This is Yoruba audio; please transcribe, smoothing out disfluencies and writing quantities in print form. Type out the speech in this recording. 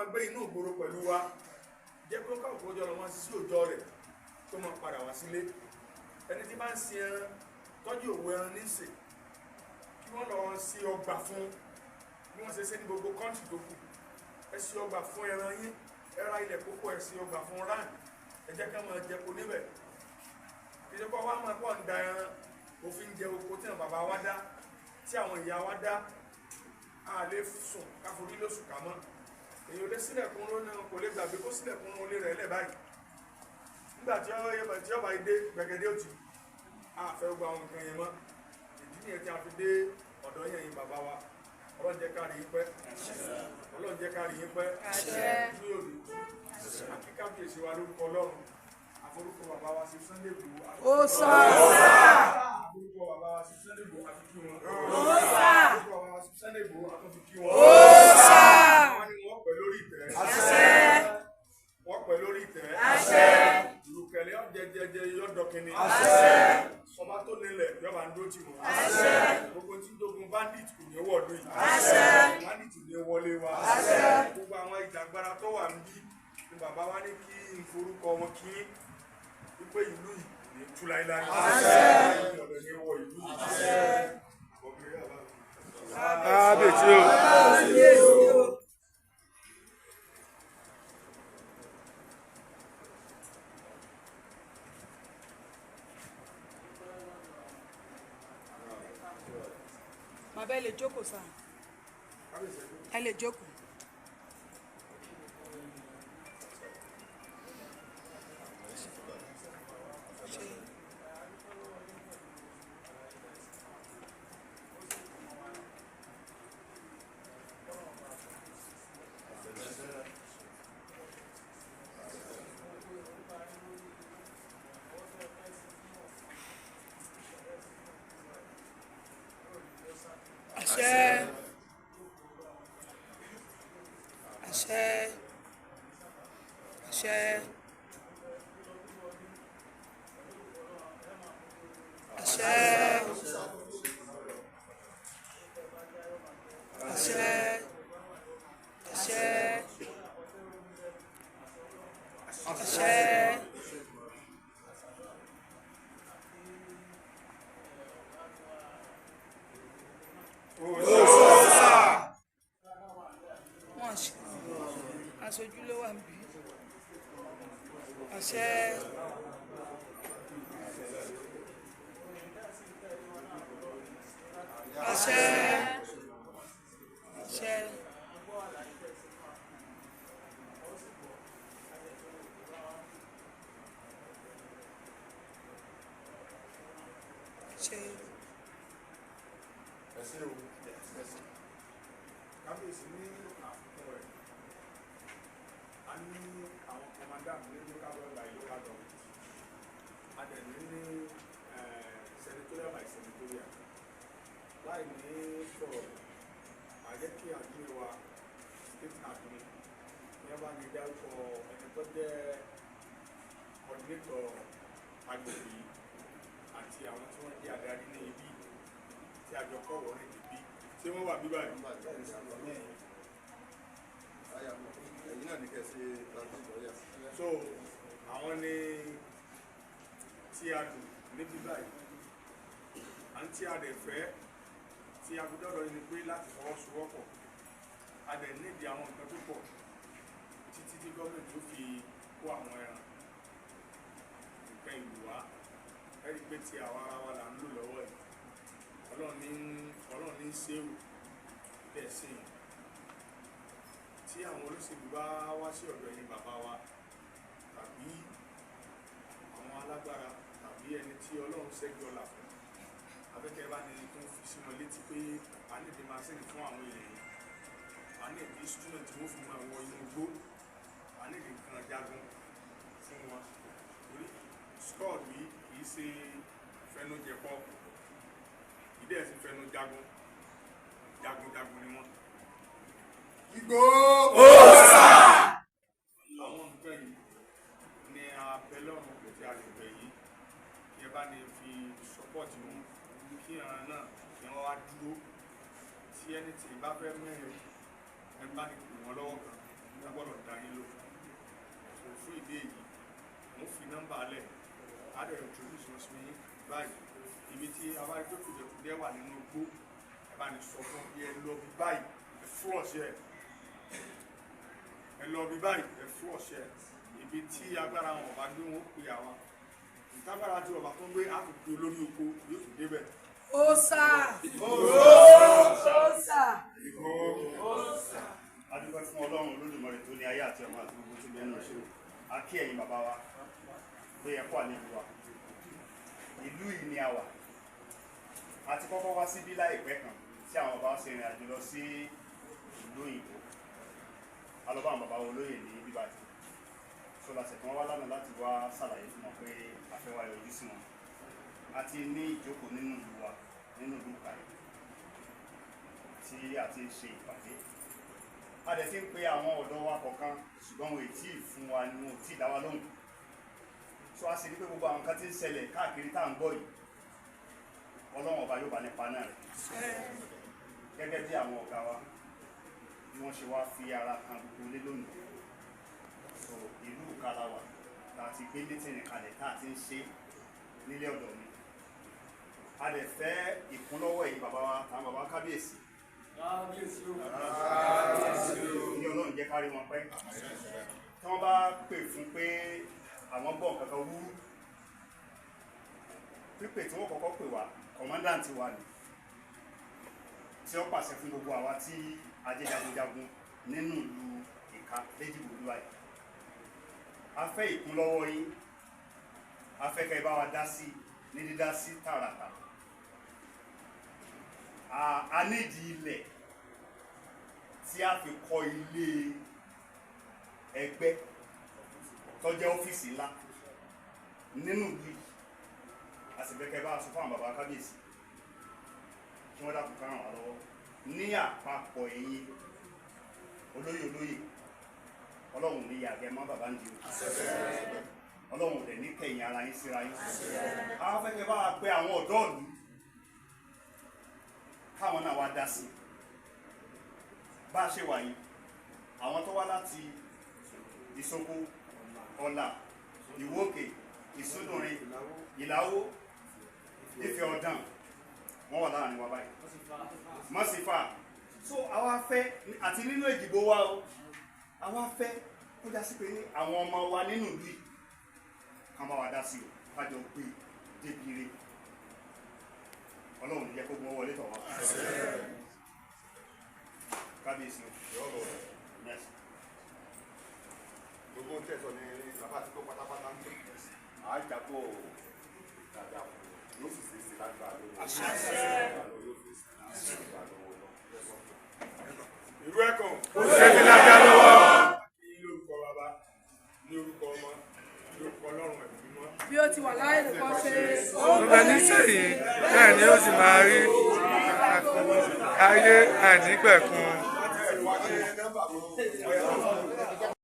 máa gbé inú ìgboro pẹ̀lú wa, jẹ́ kó káwọn kó jọ lọ wọn sí òjò rẹ̀ tó máa padà wá sílé. Ẹni tí bá ń sin ẹran tọ́jú òwò ẹran ní sè, kí wọ́n lọ sí ọgbà fún bí wọ́n ṣe ṣe ní gbogbo kọ́ńtì tó kù. Ẹ sí ọgbà fún ẹran yín, ẹ ra ilẹ̀ kókó, ẹ sí ọgbà fún rán, ẹ jẹ́ ká máa jẹko níbẹ̀. Ìjọba wa máa pọ̀ ń da ẹran òfin jẹ oko tí àwọn bàbá wa dá, tí àwọn ìyá wa dá. A lè sùn káforí lóṣù kà mọ́. Èyí ò lè sílẹ̀kùn lónà, kò lè gbàgbé kó sílẹ̀kùn olè rẹ̀ lẹ̀ báyìí. Nígbà tí ọba yìí dé gbẹ̀gẹ́dẹ́ òtì, a fẹ́ gbogbo àwọn nǹkan yẹn mọ́. Ìdí nìyẹn tí a fi dé ọ̀dọ̀ yẹn yín bàbá wa. Ọlọ́run jẹ́ ká rí yín pẹ́. Ọlọ́run jẹ́ ká rí yín pẹ́. Ní òní àti kábíyèsí wa lórúkọ Ọlọ́run, àforúkọ bàbá wa sí Sunday Igboho. Ó sà. Àforúkọ bàbá wa sí Sunday Igboho àfi kí wọn. Ó sà. Àforúkọ bàbá wa sí Sunday Igboho àfi kí wọn. Ó sà. Wọ́n ní wọ́n pẹ́ lórí ìtẹ́. Àṣẹ. Wọ́n pẹ́ lórí ìtẹ́. Àṣẹ. Ìrùkẹ̀lẹ̀ ọ̀jẹ̀jẹ̀jẹ̀ yọ̀dọ̀kìnni. Àṣẹ. Ọba tó nílẹ̀ yọba ń dó tì wọ́n. Àṣẹ. Gbogbo tí ń dogun bandit kò ní wọ̀ọ́dún yìí. Àṣẹ. Bandit ní wọlé wa. Àṣẹ. Gbogbo àwọn ìjàngbara tó wà níbí ni bàbá wa ní kí n forúkọ wọn kí wípé ìlú yìí ní tú láíláí. Àṣẹ. Ọ̀dọ̀ ní wọ ìlú yìí. Àṣẹ. Kábíyèsí o. Kábíyèsí o. Bàbá ẹ lè jókòó sá. Ẹ lè jókòó. Àṣẹ. Àṣẹ. Àṣẹ. Àṣẹ. Àṣẹ. Àṣẹ. Àṣẹ. Wọ́n ṣe aṣojú ló wà níbí. Àṣẹ. Àṣẹ. Àṣẹ. Àṣẹ. Ẹ ṣé o. Kábíyèsí, ní àfikún rẹ̀, a ní àwọn commander ní local government by local government, a dẹ̀ ní senatorial by senatorial. Láì ní sọ̀rọ̀, àjẹ́ kí admin wa, state admin, ní ẹ bá ní dárúkọ ẹni tó jẹ́ coordinator agbègbè yìí àti àwọn tí wọ́n jẹ́ adarí ní ibi tí a jọ kọ́ wọ́n ní ibi tí wọ́n wà bíbáyìí. Ẹ̀yin náà ní kẹ́ ṣe transit lọ́yà. So àwọn ni tí a dùn níbí báyìí, à ń tí a dẹ̀ fẹ́ tí a fi dọ́dọ̀ yìí ni pé láti fọwọ́sowọ́pọ̀. A dẹ̀ nídìí àwọn nǹkan tó pọ̀ títí tí gọ́ọ̀mẹ̀ntì ó fi kó àwọn ẹran nǹkan ìlú wá. Ẹ rí i pé tí àwa ara wa là ń lò lọ́wọ́ ẹ̀. Ọlọ́run ní ṣéwù bẹ́ẹ̀ sí i. Tí àwọn olóṣèlú bá wá sí ọ̀dọ̀ ẹni bàbá wa tàbí àwọn alágbára tàbí ẹni tí Ọlọ́run ṣẹ́gi ọlà fún, afẹ́kẹ́ bá ní tó ń fi sí wọn létí pé a ní ìdí máṣíìnì fún àwọn èèyàn, a ní ìdí instrument tí wọ́n fi máa wọ inú igbó, a ní ìdí nǹkan jagun fún wọn, torí squad yìí kì í ṣe fẹnujẹpọ, ìdí ẹ̀ sì fẹnu jagun jagunjagun ni wọ́n. Ìgbòho. Àwọn nǹkan yìí ni abẹ lọ́rùn tí a lè bẹ̀ yìí kí ẹ bá ní fi support wọn, kí ìran náà kí wọ́n wá dúró. Tí ẹni tí bá fẹ́ mẹ́rin, ẹ bá ní pè wọ́n lọ́wọ́ kan. Lágbára. ìdí èyí, mo fi nọ́mbà lẹ̀, á dẹ̀ introduce wọn sí yín báyìí. Ibi tí a bá rí pé kùdìẹ̀kùdìẹ̀ wà nínú igbó, ẹ bá ní sọ fún bí ẹ lọ bí báyìí, ẹ flush ẹ, ẹ lọ bí báyìí, ẹ flush ẹ. Ibi tí agbára wọn ọba gbé, wọn ó pè àwa ìtagbára tí ọba tó ń gbé, á fi pe olórí oko, yóò fi débẹ̀. Ósà. Ósà. A dúpẹ́ fún Ọlọ́run Olódùmarè tó ní ayé àti ọmọ àti gbogbo tí bẹ́ẹ̀ náà ṣe. A kí ẹ̀yin bàbá wa pé ẹ kú àlejò wa. Ìlú yìí ni a wà. A ti kọ́kọ́ wá síbí láìpẹ́ kan tí àwọn bàbá ṣe ìrìn àjò lọ sí ìlú òyìnbó. A lọ bá àwọn bàbá wa olóyè ní bíbá tí so lásẹ̀ tí wọ́n wá lánàá láti wá ṣàlàyé fún wọn pé a fẹ́ wá yọjú sí wọn. A ti ní ìjókòó nínú ìlú wa, nínú ìlú Ìkàrẹ́, tí a ti ń ṣe ìpàdé. A dẹ̀ ti ń pe àwọn ọ̀dọ́ wa kọ̀ọ̀kan, ṣùgbọ́n wọn ò tí ì fún wa ni, wọn ò tí ì dá wa lóhùn. So a sì rí pé gbogbo àwọn nǹkan tí ń ṣẹlẹ̀ káàkiri tá à ń gbọ́ yìí, Ọlọ́run Ọba yóò bá nípa náà rẹ̀. Gẹ́gẹ́ bí àwọn ọ̀gá wa bí wọ́n ṣe wá fi ara kan gbogbo ilé lónìí, so ìlú Ìkàlà wà tá a ti gbé meeting kalẹ̀, tá a ti ń ṣe nílé ọ̀dọ̀ mi. A dẹ̀ fẹ́ ìkúnlọ́wọ́ ẹ̀yin bàbá wa, àwọn bàbá kábíyèsí, ní Ọlọ́run jẹ́ kárí wọn pẹ́. Tí wọ́n bá pè fún pé àwọn gbọ́ nǹkan kan wúrú, pípè tí wọ́n kọ́kọ́ pè wá, commandant wa ni, tí ó pàṣẹ fún gbogbo àwa tí a jẹ́ jagunjagun nínú ìlú Ìka lẹ́jìgbò olúwa yìí. A fẹ́ ìkúnlọ́wọ́ yín. A fẹ́ kẹ́ ẹ bá wa dá sí ní dídá sí tààràtà. A nídìí ilẹ̀ tí a fi kọ́ ilé ẹgbẹ́ tó jẹ́ ọ́fíìsì ńlá nínú ìlú yìí. A sì fẹ́ kẹ́ ẹ bá wa sọ fún àwọn bàbá kábíyèsí kí wọ́n dákun ká ràn wá lọ́wọ́ ní àpapọ̀. Ẹ̀yin olóyè olóyè, Ọlọ́run ní yàgẹ́ mọ́ bàbá ń di o. Ọlọ́run ò dẹ̀ ní kẹ̀yìn ara yín síra yín. Àwọn fẹ́ kẹ́ bá wa pe àwọn ọ̀dọ́ ìlú káwọn náà wá dá sí bá a ṣe wà yìí. Àwọn tó wá láti Ìsoko, Ọ̀là, Ìwókè, Ìsúndùnrin, Ìlàwó, Ìfẹ́ Ọ̀dàn, wọ́n wà láàrin wa báyìí mọ́sífà. So àwa fẹ́ àti nínú ìdìbò wa o, àwa fẹ́ kó já sí pé ní àwọn ọmọ wa nínú ìlú yìí kàn bá wa dá sí o, kájọ gbé débi ire. Ọlọ́run ní jẹ́ kó gbọ́n wọlé tọ̀ wá. Kábíyèsí o. Yes. Gbogbo tẹ̀sán ní bàbá àti kó pátápátá ń tẹ̀. Àjàpọ̀ dáadáa fún un, yóò sì ṣe é ṣe lágbára lọ́wọ́ yóò fi ṣe lágbára lọ́wọ́ náà. Ìlú ẹ̀kàn. Ó ṣe fi lájà lọ́wọ́. Ní lórúkọ Bàbá, ní orúkọ Ọmọ, ní orúkọ Ọlọ́run Ẹ̀mí Mímọ́. Bí ó ti wà láyé nìkan ṣe. Ó bẹ nísìnyí, bẹ́ẹ̀ ni ó sì máa rí ayé àìnípẹ̀kun.